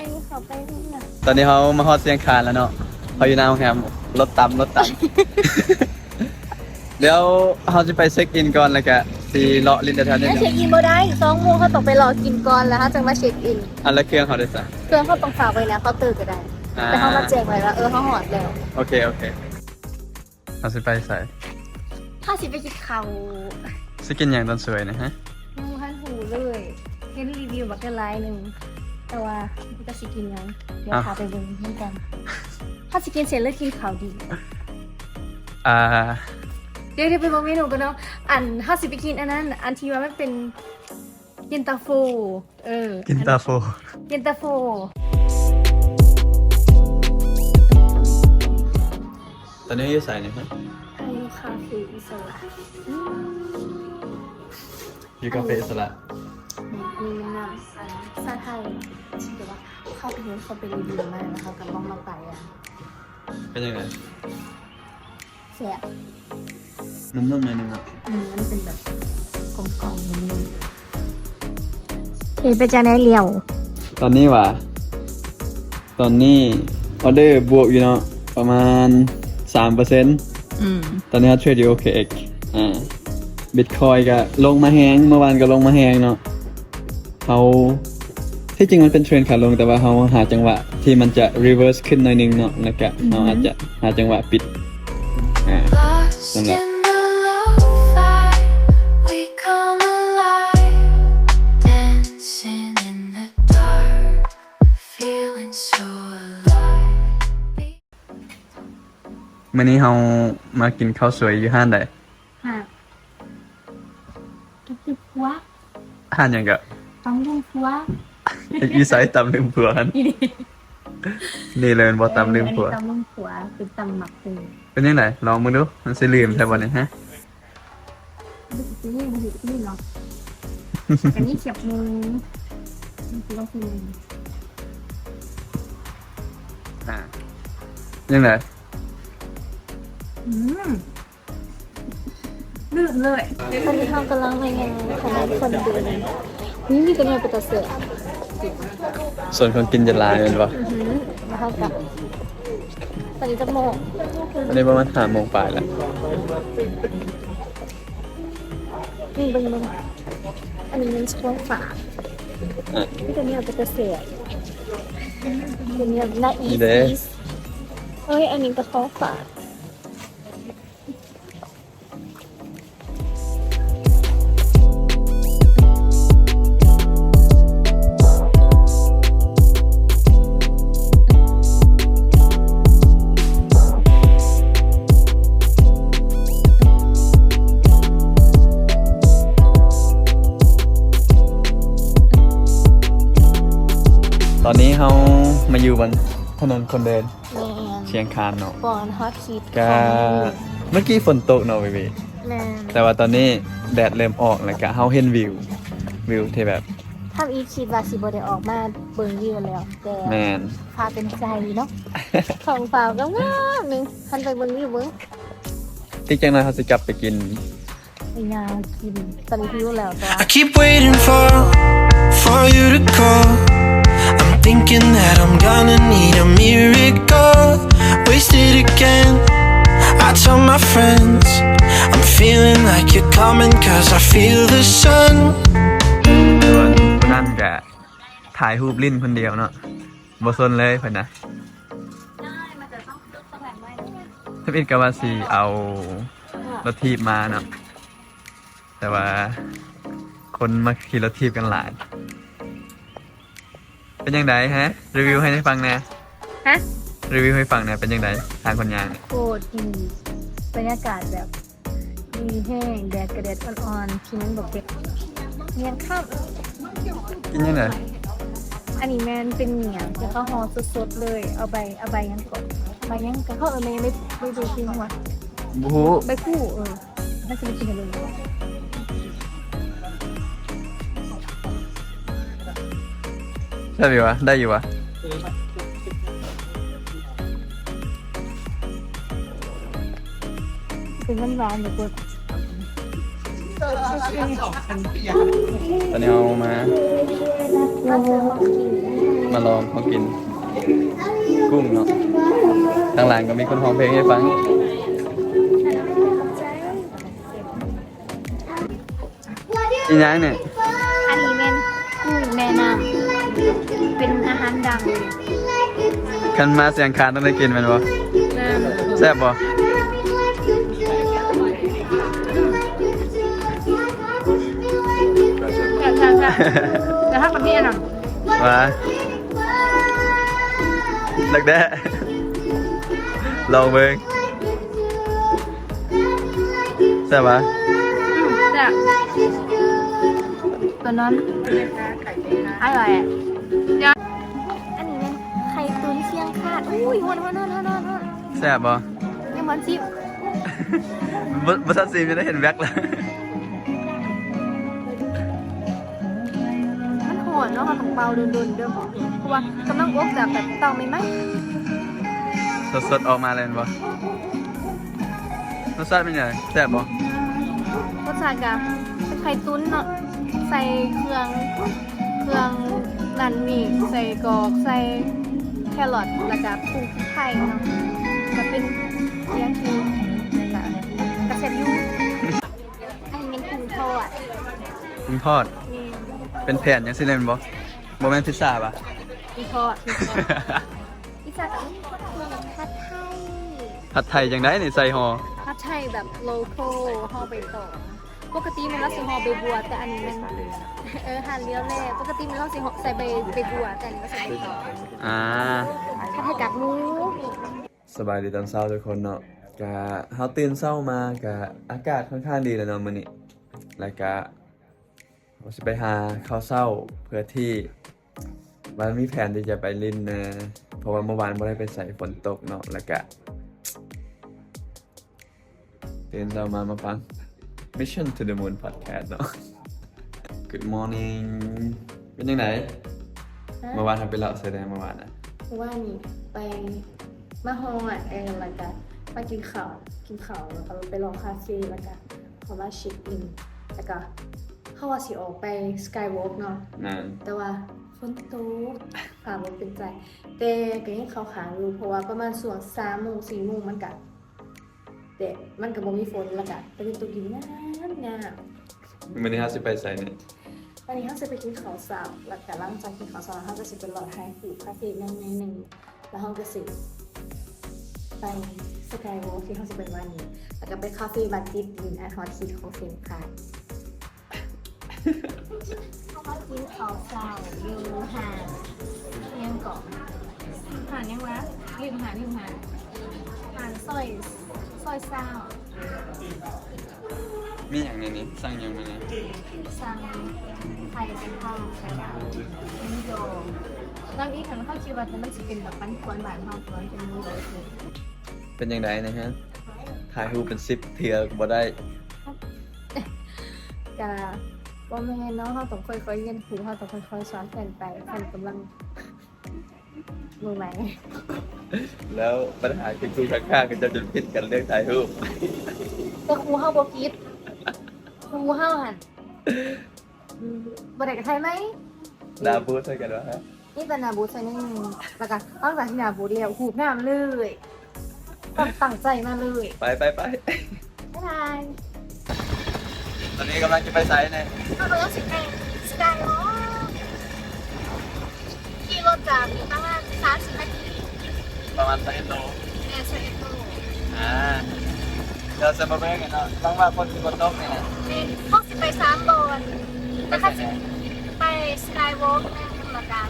ນີ້ ເຂົ້າໄປນີ້ນະ. ຕອນນີ້ເຮົາມາຮອດຊຽງຄານແລ້ວເນາະ. ເຮົາຢູ່ໜ້າໂຮງແຮມ. ລົດຕຳ ລົດຕຳ. ດຽວເຮົາຊິໄປເຊັກອິນກ່ອນ ແລ້ວກະຊິເລາະຫຼິ້ນແຖວໆນີ້. ເຊັກອິນບໍ່ໄດ້ ສອງໂມງ ເຮົາຕ້ອງໄປລໍກິນກ່ອນ ແລ້ວເຮົາຈຶ່ງມາເຊັກອິນ. ອ່ະ ແລ້ວເຄື່ອງເຮົາເດຊະ? ເຄື່ອງເຮົາຕ້ອງຝາກໄວ້ໜ້າເຄົາເຕີກໍໄດ້. ອ່າ ແຕ່ເຮົາມາແຈ້ງໄວ້ວ່າ ເອີ ເຮົາຮອດແລ້ວ. ໂອເຄ ໂອເຄ. ເຮົາຊິໄປໃສ? ເຮົາຊິໄປກິນເຂົ້າ. ຊິກິນຫຍັງຕອນສວຍນີ້ຮະ? ຍັງບໍ່ທັນຮູ້ເລີຍ. ເຫັນຣີວິວບັກຫຼາຍໜຶ່ງ ແຕ່ວ່າບໍ່ຮູ້ວ່າຊິກິນຫຍັງ. ດຽວ ເອົ້າ ພາໄປເບິ່ງນຳກັນ. ເຮົາຊິກິນເສັ້ນ ຫຼື ກິນເຂົ້າດີ? ອ່າ ດຽວ ດຽວໄປເບິ່ງເມນູກ່ອນເນາະ. ອັນ ເຮົາຊິໄປກິນອັນນັ້ນ ອັນທີ່ວ່າມັນເປັນ ເຢັນຕາໂຟ. ເອີ ເຢັນຕາໂຟ ເຢັນຕາໂຟ. ຕອນນີ້ຢູ່ໃສນີ້ຮະ? ຢູ່ຄາເຟອິດສະຫຼະ. ຢູ່ຄາເຟອິດສະຫຼະ. ແມ່ນ ອັນນີ້ແມ່ນນ້ຳ ອັນ ຊາໄທ. ແຕ່ວ່າເຮົາໄປເຫັນເຂົາໄປຣີວິວມາ ແລ້ວເຮົາກໍລອງມາໄປ. ເປັນຈັ່ງໃດ? ແຊບ. ນຸ້ມໆ ໜ້ອຍໜຶ່ງເນາະ. ອືມ ມັນເປັນແບບກົມໆ ນຸ້ມໆ. ເຮັດໄປຈັ່ງໃດຫຼຽວ? ຕອນນີ້ຫວາ? ຕອນນີ້ອໍເດີບວກຢູ່ເນາະ ປະມານສາມເປີເຊັນ. ອືມ ຕອນນີ້ເຮົາເທຣດຢູ່ໂອເຄເອັກ. ອ່າ ບິດຄອຍກໍລົງມາແຮງ ເມື່ອວານກໍລົງມາແຮງເນາະ. ເຮົາ ທີ່ຈິງມັນເປັນເທຣນຂາລົງ ແຕ່ວ່າເຮົາຫາຈັງຫວະທີ່ມັນຈະຣີເວີສຂຶ້ນໜ້ອຍໜຶ່ງເນາະ ແລ້ວກະເຮົາອາດຈະຫາຈັງຫວະປິດ. ອ່າ ສຳລັບ ມື້ນີ້ເຮົາມາກິນເຂົ້າສວຍຢູ່ຮ້ານໃດ? ຮ້ານ ຕຳລຶ້ງຜົວ. ຮ້ານຫຍັງກະ? ຕຳລຶ້ງຜົວ. ຢູ່ໃສຕຳລຶ້ງຜົວຫັ້ນ? ນີ້ເລີຍແມ່ນບໍ່? ເອີ ຕຳລຶ້ງຜົວ ຕຳລຶ້ງຜົວ ເປັນຕຳໝາກຫຸ່ງ. ເປັນຈັ່ງໃດ? ລອງເບິ່ງດູ ມັນຊິລືມແທ້ບໍ່ນີ້ຮະ? ບໍ່ຊິຕິ ບໍ່ຊິຕິເນາະ. ກະມີແຄບໝູ ມີແຄບໝູ. ອ່າ ຈັ່ງໃດ? ອືມ ລື່ນເລີຍ. ຕອນນີ້ເຮົາກຳລັງມາຍັງພະນັກງານຄົນເດີມ. ນີ້ມີແຕ່ແນວເປັນຕາແຊບ. ສ່ວນຂອງກິນຈະຫຼາຍແມ່ນບໍ່? ອືຮຶ ແລ້ວເຮົາກະ ຕອນນີ້ຈັກໂມງ? ຕອນນີ້ປະມານຫ້າໂມງປາຍແລ້ວ. ນີ້ເບິ່ງ ເບິ່ງ ອັນນີ້ແມ່ນຂອງຝາກ. ອ່ະ ມີແຕ່ແນວເປັນຕາແຊບ. ເປັນແນວໜ້າອີດ ເອີຍ ອັນນີ້ກະຂອງຝາກ. ຕອນນີ້ເຮົາມາຢູ່ບົນຖະໜົນຄົນເດີນ ແມ່ນ ຊຽງຄານເນາະ ບ່ອນຮອດຮີດ ກະ ຂອງ ເມື່ອກີ້ຝົນຕົກເນາະເບບີ ແມ່ນ ແຕ່ວ່າຕອນນີ້ແດດເລີ່ມອອກ ແລ້ວກະເຮົາເຫັນວິວ ວິວທີ່ແບບ ທຳອິດຄິດວ່າຊິບໍ່ໄດ້ອອກມາເບິ່ງວິວແລ້ວ ແຕ່ ແມ່ນ ຟ້າເປັນໃຈເນາະ ທ້ອງຟ້າງາມໆ ໜຶ່ງ ຫັນໄປເບິ່ງວິວເບິ່ງ ອີກຈັກໜ່ອຍເຮົາຊິກັບໄປກິນ ໄປຍ່າງກິນ ຕອນນີ້ຫິວແລ້ວຕົວະ I keep waiting for, for you to call. I'm thinking that I'm gonna need a miracle. Wasted again. I tell my friends I'm feeling like you're coming 'cause I feel the sun. ສ່ວນຜູ້ນັ້ນກະຖ່າຍຮູບຫຼິ້ນຄົນດຽວເນາະ ບໍ່ສົນເລີຍເພິ່ນນະ ທຳອິດກະວ່າຊິເອົາລົດຖີບມາເນາະ ແຕ່ວ່າຄົນມາຂີ່ລົດຖີບກັນຫຼາຍ. ເປັນຈັ່ງໃດຮະ? ຣີວິວໃຫ້ຟັງແດ່. ຮະ? ຣີວິວໃຫ້ຟັງແດ່ ເປັນຈັ່ງໃດ ທາງຄົນຍ່າງນີ້? ໂຄດດີ ບັນຍາກາດແບບດີແຮງ ແດດກະແດດອ່ອນໆ ທີ່ມັນບໍ່ເປັນ ໝ້ຽງຄຳ. ກິນຈັ່ງໃດ? ອັນນີ້ແມ່ນເປັນໝ້ຽງທີ່ເຂົາຫໍ່ສົດໆເລີຍ ເອົາໃບ ເອົາໃບຫຍັງເກາະ ໃບຫຍັງກະເຂົາເອີ້ນ ໃບ ໃບ ໃບ ໃບ ບໍ່ຮູ້ ໃບຄູ້ ເອີ. ແຊບຢູ່ຫວາ? ໄດ້ຢູ່ຫວາ? ເປັນຫວານໆ ດຽວກ່ອນ ຕອນນີ້ເຮົາມາ ມາລອງຂອງກິນ ກຸ້ງເນາະ ທາງຫຼັງກະມີຄົນຮ້ອງເພງໃຫ້ຟັງ. ອີຫຍັງນີ້? ອັນນີ້ແມ່ນກຸ້ງແມ່ນ້ຳ ເປັນອາຫານດັງ. ຄັນມາຊຽງຄານຕ້ອງໄດ້ກິນແມ່ນບໍ່? ແມ່ນ. ແຊບບໍ່? ແຊບໆໆ ແຕ່ຖ້າກັບນີ້ອັນນັ້ນ ວ່າ ເລິກແດ່ ລອງເບິ່ງ. ແຊບຫວາ? ອືມ ແຊບ ຕົວນັ້ນ ອະຮ່ອຍ. ອັນນີ້ແມ່ນໄຂ່ຕຸນຊຽງຄານ. ອຸ້ຍ ຮ້ອນໆໆໆໆ. ແຊບບໍ່? ຍັງບໍ່ທັນຊິມ ບໍ່ ບໍ່ທັນຊິມ ຍັງໄດ້ເຫັນແວັກແລ້ວ. ມັນຮ້ອນເນາະ ເຮົາຕ້ອງເປົ່າດົນໆເດີ້ ເພາະວ່າກຳລັງອົບຈາກແບບເຕົາໃໝ່ໆ ສົດໆອອກມາເລີຍແມ່ນບໍ່? ລົດຊາດເປັນຈັ່ງໃດ? ແຊບບໍ່? ລົດຊາດກະເປັນໄຂ່ຕຸນເນາະ ໃສ່ເຄື່ອງ ເຄື່ອງນັ້ນນີ້ ໃສ່ກອກ ໃສ່ແຄຣອດ ແລ້ວກະກຸ້ງໄຂ່ເນາະ ກະເປັນຢ່າງທີ່ ກະ ກະແຊບຢູ່. ອັນນີ້ແມ່ນກຸ້ງທອດ. ກຸ້ງທອດ? ແມ່ນ. ເປັນແຜ່ນຈັ່ງຊີ້ແມ່ນບໍ່? ບໍ່ແມ່ນພິດຊາຫວາ? ກຸ້ງທອດ ພິດຊາກະມີຜັດໄທ. ຜັດໄທຈັ່ງໃດນີ້ໃສ່ຫໍ່? ຜັດໄທແບບໂລຄໍ ຫໍ່ໃບຕອງ. ປົກກະຕິແມ່ນລາວຊິຫໍ່ໃບບົວ ແຕ່ອັນນີ້ແມ່ນ ເອີ ຮ້ານລຽວແລ. ປົກກະຕິແມ່ນລາວຊິຫໍ່ໃສ່ໃບ ໃບບົວ ແຕ່ອັນນີ້ລາວໃສ່ໃບຕອງ. ອ່າ ຜັດໄທກາກໝູ. ສະບາຍດີຕອນເຊົ້າທຸກຄົນເນາະ. ກະເຮົາຕື່ນເຊົ້າມາກະອາກາດຄ່ອນຂ້າງດີແລ້ວເນາະມື້ນີ້ ແລ້ວກະວ່າຊິໄປຫາເຂົ້າເຊົ້າ ເພື່ອທີ່ວ່າມີແຜນທີ່ຈະໄປຫຼິ້ນນະ ເພາະວ່າມື້ວານບໍ່ໄດ້ໄປໃສ ຝົນຕົກເນາະ. ແລ້ວກະຕື່ນເຊົ້າມາ ມາຟັງ Mission to the Moon Podcast ເນາະ. Good morning. ເປັນຈັ່ງໃດ? ຮະ? ເມື່ອວານເຮົາໄປເລາະໃສແດ່? ເມື່ອວານນະ ເມື່ອວານນີ້ໄປມາຮອດ ເອີ ແລ້ວກະມາກິນເຂົ້າ ກິນເຂົ້າ ແລ້ວກະໄປເລາະຄາເຟ ແລ້ວກະເຂົ້າມາເຊັກອິນ ແລ້ວກະເຮົາວ່າຊິອອກໄປ Skywalk ເນາະ. ແມ່ນ. ແຕ່ວ່າຝົນຕົກ ຟ້າບໍ່ເປັນໃຈ ແຕ່ກະຍັງເຂົ້າຂ້າງຢູ່ ເພາະວ່າປະມານຊ່ວງສາມໂມງ ສີ່ໂມງມັນກະ ແດດມັນກະບໍ່ມີຝົນ ແລ້ວກະຕາເວັນຕົກດິນງາມໆ. ມື້ນີ້ເຮົາຊິໄປໃສນີ້? ວັນນີ້ເຮົາຊິໄປກິນເຂົ້າເຊົ້າ ແລ້ວກະຫຼັງຈາກກິນເຂົ້າເຊົ້າແລ້ວ ເຮົາກະຊິໄປເລາະຖ່າຍຮູບຄາເຟແໜ່ໜຶ່ງ ແລ້ວເຮົາກະຊິໄປ Skywalk ທີ່ເຮົາຊິໄປວານນີ້ ແລ້ວກະໄປຄາເຟບາດຕິດດິນອັນຮອດຮິດຂອງຊຽງຄານ. ເຮົາມາກິນເຂົ້າເຊົ້າຢູ່ຮ້ານ ອີ່ຫຍັງເກາະ ຮ້ານຫຍັງວະ? ລືມຮ້ານ ລືມຮ້ານ ຮ້ານຊອຍ ຊອຍຊາວ. ມີຫຍັງແດ່ນີ້? ສັ່ງຫຍັງມາແດ່? ສັ່ງໄຂ່ກະເພາ ໝູຢໍ. ນຳອີກຫັ້ນ ເຮົາຄິດວ່າມັນຊິເປັນແບບປັ້ນຄວນບ້ານເຮົາ ແຕ່ວ່າມັນເປັນໝູ່ເລີຍ. ເປັນຈັ່ງໃດນະຮະ? ຖ່າຍຮູບເປັນສິບເທື່ອກໍບໍ່ໄດ້. ກະບໍ່ແມ່ນເນາະ, ເຮົາຕ້ອງຄ່ອຍໆຮຽນຮູ້, ເຮົາຕ້ອງຄ່ອຍໆສອນເພິ່ນໄປ, ເພິ່ນກຳລັງມືໃໝ່. ແລ້ວບັນຫາຄືຄູຂ້າງໆກໍຈະຜິດກັນເລື່ອງຖ່າຍຮູບ. ແຕ່ຄູເຮົາບໍ່ຜິດ, ຄູເຮົາຫັ້ນ ອືມ ບໍ່ໄດ້ກໍຖ່າຍໃໝ່. ໜ້າບູດໃສ່ກັນວ່າ? ມີແຕ່ໜ້າບູດໃສ່ໜ້ອຍໜຶ່ງ ແລ້ວກໍຫຼັງຈາກທີ່ໜ້າບູດແລ້ວ ຮູບງາມເລີຍ. ຕັ້ງ ຕັ້ງໃຈມາເລີຍ. ໄປ ໄປ ໄປ ບາຍບາຍ. ຕອນນີ້ກຳລັງຈະໄປໃສແນ່? ເຮົາກຳລັງຊິໄປ Skywalk. ຂີ່ລົດຈາກນີ້ປະມານສາມສິບນາທີ. ປະມານຊາວເອັດໂລ. ແມ່ນ ຊາວເອັດໂລ. ອ່າ ດຽວຈະມາເບິ່ງກັນເນາະ, ຫວັງວ່າຝົນຊິບໍ່ຕົກນີ້ແຫຼະ. ແມ່ນ ເຮົາຊິໄປສາມບ່ອນ, ແຕ່ເຮົາຊິໄປ Skywalk ນຳ ແລ້ວກະ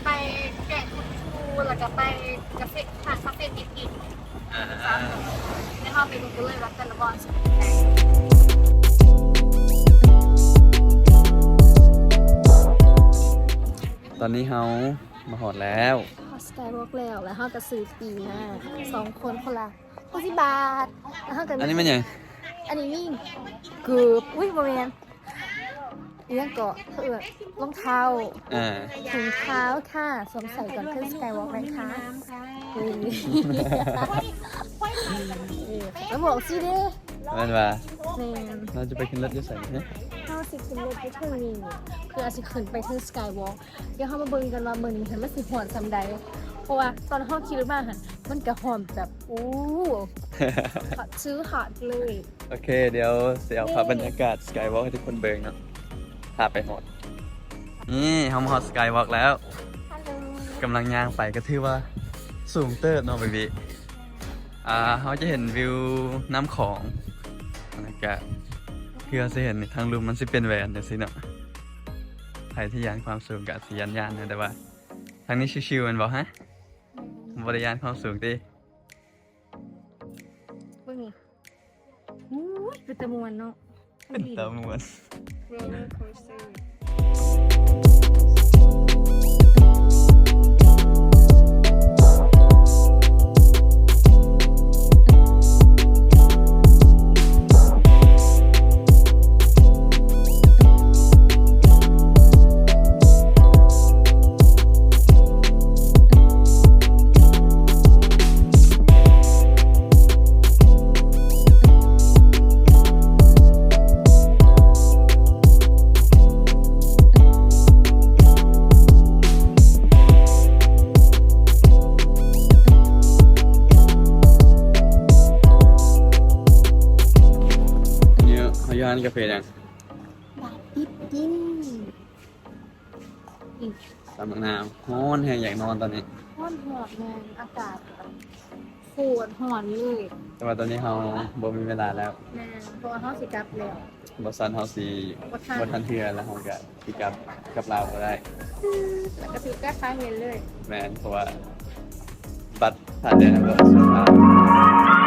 ໄປແກະຄຸນຄູ ແລ້ວກະໄປກາເຟ ຮ້ານກາເຟເກັກໆ. ອ່າ ແລ້ວເຮົາໄປເບິ່ງກັນເລີຍວ່າແຕ່ລະບ່ອນຊິເປັນຈັ່ງໃດ. ຕອນນີ້ເຮົາມາຮອດແລ້ວ. ຮອດ Skywalk ແລ້ວ, ແລ້ວເຮົາກໍຊື້ປີ້ງມາສອງຄົນ ຄົນລະຫົກສິບບາດ. ແລ້ວເຮົາກໍ ອັນນີ້ແມ່ນຫຍັງ? ອັນນີ້ມີເກີບ, ອຸ້ຍ ບໍ່ແມ່ນ. ອີຫຍັງເກາະ ເຂົາເອີ້ນ ລອງເທົ້າ ອ່າ ຖົງເທົ້າຄ່ະ ສວມໃສ່ກ່ອນຂຶ້ນ Skywalk ໄດ້ຄ່ະ. ເອີ ເອີ ແລ້ວໝວກຊີ້ເດ. ແມ່ນວ່າ ແມ່ນ ເຮົາຈະໄປຂຶ້ນລົດຢູ່ໃສເນາະ? ເຮົາຊິຂຶ້ນລົດຢູ່ເທິງນີ້ ເພື່ອຊິຂຶ້ນໄປເທິງ Skywalk. ດຽວເຮົາມາເບິ່ງກັນວ່າມື້ນີ້ຫັ້ນມັນຊິຮ້ອນສ່ຳໃດ, ເພາະວ່າຕອນເຮົາຂີ່ລົດມາຫັ້ນ ມັນກະຮ້ອນແບບ ໂອ້ ຮອດຊື່ຮອດເລີຍ. ໂອເຄ ດຽວຊິເອົາພາບບັນຍາກາດ Skywalk ໃຫ້ທຸກຄົນເບິ່ງເນາະ ຖ້າໄປຮອດ. ນີ້ເຮົາມາຮອດ Skywalk ແລ້ວ. ກຳລັງຍ່າງໄປ ກໍຖືວ່າສູງເຕີບເນາະ ເບບີ. ອ່າ ເຮົາຈະເຫັນວິວນ້ຳຂອງ ແລ້ວກະ ຄືເຮົາຊິເຫັນທາງລຸ່ມມັນຊິເປັນແຫວນຈັ່ງຊີ້ເນາະ. ໃຜທີ່ຢ້ານຄວາມສູງກໍອາດຊິຢ້ານໆແດ່ ແຕ່ວ່າທາງນີ້ຊິວໆແມ່ນບໍ່ຮະ? ບໍ່ໄດ້ຢ້ານຄວາມສູງຕິ? ເບິ່ງນີ້ ໂອ້ຍ ເປັນຕາມ່ວນເນາະ. ເປັນຕາມ່ວນ Roller coaster. ນີ້ເຮົາຢູ່ຮ້ານກາເຟຫຍັງ? ບາດຕິດກິນ ອືມ ຊາບັກນາວ. ຮ້ອນແຮງ ຢາກນອນຕອນນີ້. ຮ້ອນແຮງ ແມ່ນ ອາກາດແບບໂຄດຮ້ອນເລີຍ. ແຕ່ວ່າຕອນນີ້ເຮົາບໍ່ມີເວລາແລ້ວ. ແມ່ນ ເພາະວ່າເຮົາຊິກັບແລ້ວ. ບໍ່ຊັ້ນເຮົາຊິບໍ່ທັນ ບໍ່ທັນເທື່ອ ແລ້ວເຮົາກະຊິກັບ ກັບລາວບໍ່ໄດ້. ແລ້ວກະຖືແຕ່ຄ້າງເງິນເລີຍ. ແມ່ນ ເພາະວ່າບັດຜ່ານແດນແລ້ວບໍ່ສາມາດ